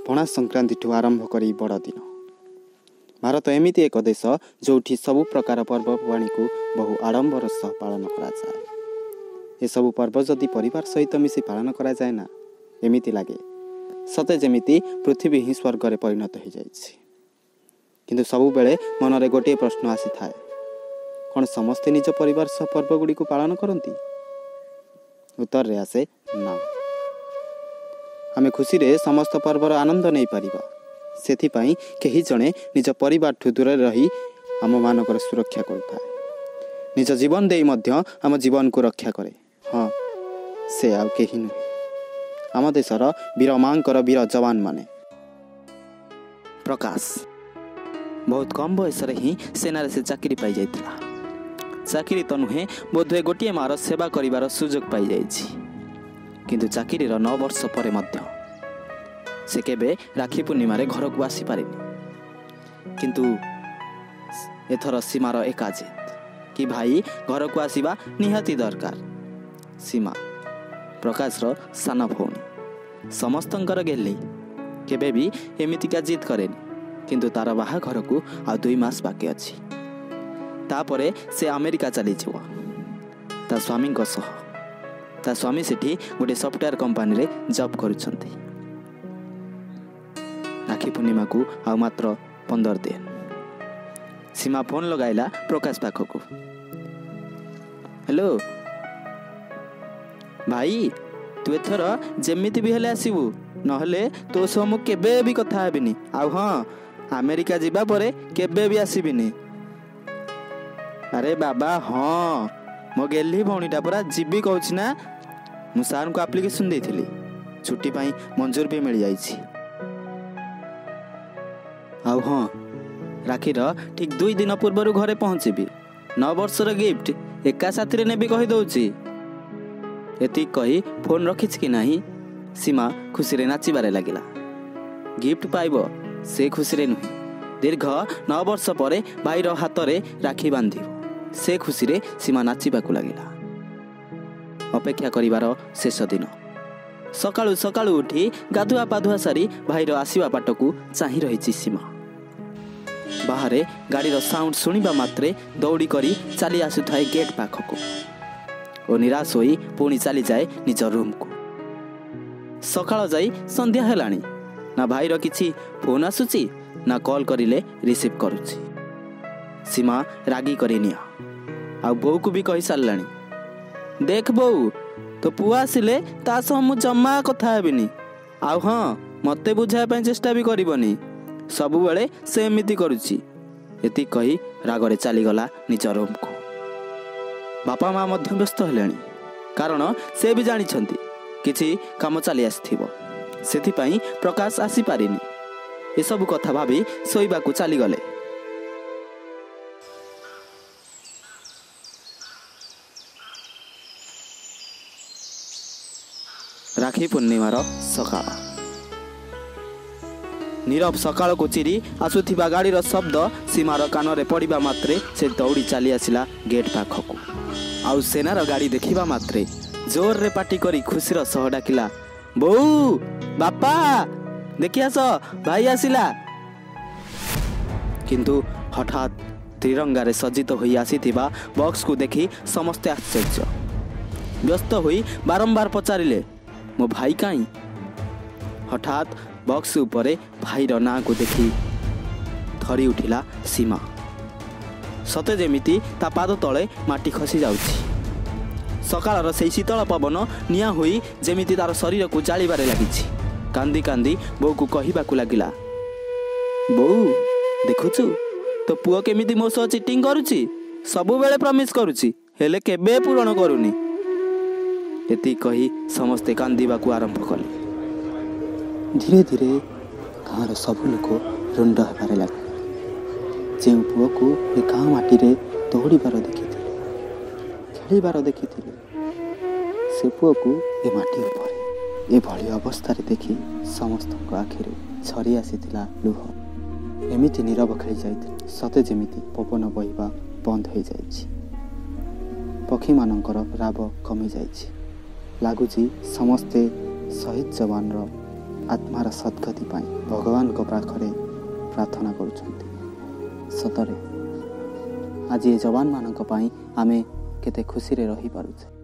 ପଣା ସଂକ୍ରାନ୍ତିଠୁ ଆରମ୍ଭ କରି ବଡ଼ଦିନ। ଭାରତ ଏମିତି ଏକ ଦେଶ ଯେଉଁଠି ସବୁ ପ୍ରକାର ପର୍ବପର୍ବାଣୀକୁ ବହୁ ଆଡ଼ମ୍ବର ସହ ପାଳନ କରାଯାଏ। ଏସବୁ ପର୍ବ ଯଦି ପରିବାର ସହିତ ମିଶି ପାଳନ କରାଯାଏ ନା, ଏମିତି ଲାଗେ ସତେ ଯେମିତି ପୃଥିବୀ ହିଁ ସ୍ୱର୍ଗରେ ପରିଣତ ହୋଇଯାଇଛି। କିନ୍ତୁ ସବୁବେଳେ ମନରେ ଗୋଟିଏ ପ୍ରଶ୍ନ ଆସିଥାଏ, କ'ଣ ସମସ୍ତେ ନିଜ ପରିବାର ସହ ପର୍ବଗୁଡ଼ିକୁ ପାଳନ କରନ୍ତି? ଉତ୍ତରରେ ଆସେ ନା। ଆମେ ଖୁସିରେ ସମସ୍ତ ପର୍ବର ଆନନ୍ଦ ନେଇପାରିବା, ସେଥିପାଇଁ କେହି ଜଣେ ନିଜ ପରିବାରଠୁ ଦୂରରେ ରହି ଆମମାନଙ୍କର ସୁରକ୍ଷା କରୁଥାଏ, ନିଜ ଜୀବନ ଦେଇ ମଧ୍ୟ ଆମ ଜୀବନକୁ ରକ୍ଷା କରେ। ହଁ, ସେ ଆଉ କେହି ନୁହେଁ, ଆମ ଦେଶର ବୀର ମାଙ୍କର ବୀର ଯବାନମାନେ। ପ୍ରକାଶ ବହୁତ କମ୍ ବୟସରେ ହିଁ ସେନାରେ ସେ ଚାକିରି ପାଇଯାଇଥିଲା। ଚାକିରି ତ ନୁହେଁ, ବୋଧହୁଏ ଗୋଟିଏ ମାର ସେବା କରିବାର ସୁଯୋଗ ପାଇଯାଇଛି। କିନ୍ତୁ ଚାକିରିର 9 ବର୍ଷ ପରେ ମଧ୍ୟ ସେ କେବେ ରାକ୍ଷୀ ପୂର୍ଣ୍ଣିମାରେ ଘରକୁ ଆସିପାରିନି। କିନ୍ତୁ ଏଥର ସୀମାର ଏକା ଜିଦ୍ କି ଭାଇ ଘରକୁ ଆସିବା ନିହାତି ଦରକାର। ସୀମା ପ୍ରକାଶର ସାନ ଭଉଣୀ, ସମସ୍ତଙ୍କର ଗେହ୍ଲି, କେବେ ବି ଏମିତିକା ଜିଦ୍ କରେନି। କିନ୍ତୁ ତାର ବାହାଘରକୁ ଆଉ 2 ମାସ ବାକି ଅଛି, ତାପରେ ସେ ଆମେରିକା ଚାଲିଯିବ ତା ସ୍ୱାମୀଙ୍କ ସହ। ତା ସ୍ୱାମୀ ସେଠି ଗୋଟେ ସଫ୍ଟୱେୟାର କମ୍ପାନୀରେ ଜବ୍ କରୁଛନ୍ତି। ରାକ୍ଷୀ ପୂର୍ଣ୍ଣିମାକୁ ଆଉ ମାତ୍ର 15 ଦିନ। ସୀମା ଫୋନ୍ ଲଗାଇଲା ପ୍ରକାଶ ପାଖକୁ। ହ୍ୟାଲୋ ଭାଇ, ତୁ ଏଥର ଯେମିତି ବି ହେଲେ ଆସିବୁ, ନହେଲେ ତୋ ସହ ମୁଁ କେବେ ବି କଥା ହେବିନି। ଆଉ ହଁ, ଆମେରିକା ଯିବା ପରେ କେବେ ବି ଆସିବିନି। ଆରେ ବାବା, ହଁ, ମୋ ଗେହ୍ଲି ଭଉଣୀଟା ପରା ଯିବି କହୁଛି ନା। ମୁଁ ସାର୍ଙ୍କୁ ଆପ୍ଲିକେସନ୍ ଦେଇଥିଲି, ଛୁଟି ପାଇଁ ମଞ୍ଜୁର ବି ମିଳିଯାଇଛି। ଆଉ ହଁ, ରାକ୍ଷୀର ଠିକ୍ 2 ଦିନ ପୂର୍ବରୁ ଘରେ ପହଞ୍ଚିବି। 9 ବର୍ଷର ଗିଫ୍ଟ ଏକା ସାଥିରେ ନେବି କହିଦେଉଛି। ଏତିକି କହି ଫୋନ୍ ରଖିଛି କି ନାହିଁ, ସୀମା ଖୁସିରେ ନାଚିବାରେ ଲାଗିଲା। ଗିଫ୍ଟ ପାଇବ ସେ ଖୁସିରେ ନୁହେଁ, ଦୀର୍ଘ 9 ବର୍ଷ ପରେ ଭାଇର ହାତରେ ରାକ୍ଷୀ ବାନ୍ଧିବ ସେ ଖୁସିରେ ସୀମା ନାଚିବାକୁ ଲାଗିଲା। ଅପେକ୍ଷା କରିବାର ଶେଷ ଦିନ। ସକାଳୁ ସକାଳୁ ଉଠି ଗାଧୁଆ ପାଧୁଆ ସାରି ଭାଇର ଆସିବା ବାଟକୁ ଚାହିଁ ରହିଛି ସୀମା। ବାହାରେ ଗାଡ଼ିର ସାଉଣ୍ଡ ଶୁଣିବା ମାତ୍ରେ ଦୌଡ଼ି କରି ଚାଲି ଆସୁଥାଏ ଗେଟ୍ ପାଖକୁ ଓ ନିରାଶ ହୋଇ ପୁଣି ଚାଲିଯାଏ ନିଜ ରୁମ୍କୁ। ସକାଳ ଯାଇ ସନ୍ଧ୍ୟା ହେଲାଣି, ନା ଭାଇର କିଛି ଫୋନ୍ ଆସୁଛି, ନା କଲ୍ କରିଲେ ରିସିଭ୍ କରୁଛି। ସୀମା ରାଗି କରି ନିଅ, ଆଉ ବୋଉକୁ ବି କହିସାରିଲାଣି, ଦେଖ ବୋଉ, ତୋ ପୁଅ ଆସିଲେ ତା ସହ ମୁଁ ଜମା କଥା ହେବିନି। ଆଉ ହଁ, ମୋତେ ବୁଝାଇବା ପାଇଁ ଚେଷ୍ଟା ବି କରିବନି, ସବୁବେଳେ ସେ ଏମିତି କରୁଛି। ଏତିକି କହି ରାଗରେ ଚାଲିଗଲା ନିଜ ରୁମ୍କୁ। ବାପା ମା ମଧ୍ୟ ବ୍ୟସ୍ତ ହେଲେଣି, କାରଣ ସେ ବି ଜାଣିଛନ୍ତି କିଛି କାମ ଚାଲି ଆସିଥିବ, ସେଥିପାଇଁ ପ୍ରକାଶ ଆସିପାରିନି। ଏସବୁ କଥା ଭାବି ଶୋଇବାକୁ ଚାଲିଗଲେ। ରାକ୍ଷୀ ପୂର୍ଣ୍ଣିମାର ସକାଳ। ନୀରବ ସକାଳକୁ ଚିରି ଆସୁଥିବା ଗାଡ଼ିର ଶବ୍ଦ ସୀମାର କାନରେ ପଡ଼ିବା ମାତ୍ରେ ସେ ଦୌଡ଼ି ଚାଲି ଆସିଲା ଗେଟ୍ ପାଖକୁ। ଆଉ ସେନାର ଗାଡ଼ି ଦେଖିବା ମାତ୍ରେ ଜୋରରେ ପାଟି କରି ଖୁସିର ସହ ଡାକିଲା, ବୋଉ, ବାପା, ଦେଖି ଆସ, ଭାଇ ଆସିଲା। କିନ୍ତୁ ହଠାତ୍ ତ୍ରିରଙ୍ଗାରେ ସଜ୍ଜିତ ହୋଇ ଆସିଥିବା ବକ୍ସକୁ ଦେଖି ସମସ୍ତେ ଆଶ୍ଚର୍ଯ୍ୟ ବ୍ୟସ୍ତ ହୋଇ ବାରମ୍ବାର ପଚାରିଲେ, ମୋ ଭାଇ କାହିଁ? ହଠାତ୍ ବକ୍ସ ଉପରେ ଭାଇର ନାଁକୁ ଦେଖି ଥରି ଉଠିଲା ସୀମା। ସତେ ଯେମିତି ତା ପାଦ ତଳେ ମାଟି ଖସି ଯାଉଛି। ସକାଳର ସେଇ ଶୀତଳ ପବନ ନିଆଁ ହୋଇ ଯେମିତି ତାର ଶରୀରକୁ ଜାଳିବାରେ ଲାଗିଛି। କାନ୍ଦି କାନ୍ଦି ବୋଉକୁ କହିବାକୁ ଲାଗିଲା, ବୋଉ ଦେଖୁଛୁ ତୋ ପୁଅ କେମିତି ମୋ ସହ ଚିଟିଂ କରୁଛି, ସବୁବେଳେ ପ୍ରମିସ୍ କରୁଛି, ହେଲେ କେବେ ପୂରଣ କରୁନି। ଏତିକି କହି ସମସ୍ତେ କାନ୍ଦିବାକୁ ଆରମ୍ଭ କଲେ। ଧୀରେ ଧୀରେ ଗାଁର ସବୁ ଲୋକ ରୁଣ୍ଡ ହେବାରେ ଲାଗିଲେ। ଯେଉଁ ପୁଅକୁ ଏ ଗାଁ ମାଟିରେ ଦୌଡ଼ିବାର ଦେଖିଥିଲେ, ଖେଳିବାର ଦେଖିଥିଲେ, ସେ ପୁଅକୁ ଏ ମାଟି ଉପରେ ଏଭଳି ଅବସ୍ଥାରେ ଦେଖି ସମସ୍ତଙ୍କ ଆଖିରୁ ଝରି ଆସିଥିଲା ଲୁହ। ଏମିତି ନୀରବ ଖେଳି ଯାଇଥିଲା, ସତେ ଯେମିତି ପବନ ବହିବା ବନ୍ଦ ହୋଇଯାଇଛି, ପକ୍ଷୀମାନଙ୍କର ରାବ କମିଯାଇଛି। ଲାଗୁଛି ସମସ୍ତେ ଶହୀଦ ଯବାନର ଆତ୍ମାର ସଦ୍ଗତି ପାଇଁ ଭଗବାନଙ୍କ ପାଖରେ ପ୍ରାର୍ଥନା କରୁଛନ୍ତି। ସତରେ ଆଜି ଏ ଯବାନମାନଙ୍କ ପାଇଁ ଆମେ କେତେ ଖୁସିରେ ରହିପାରୁଛେ।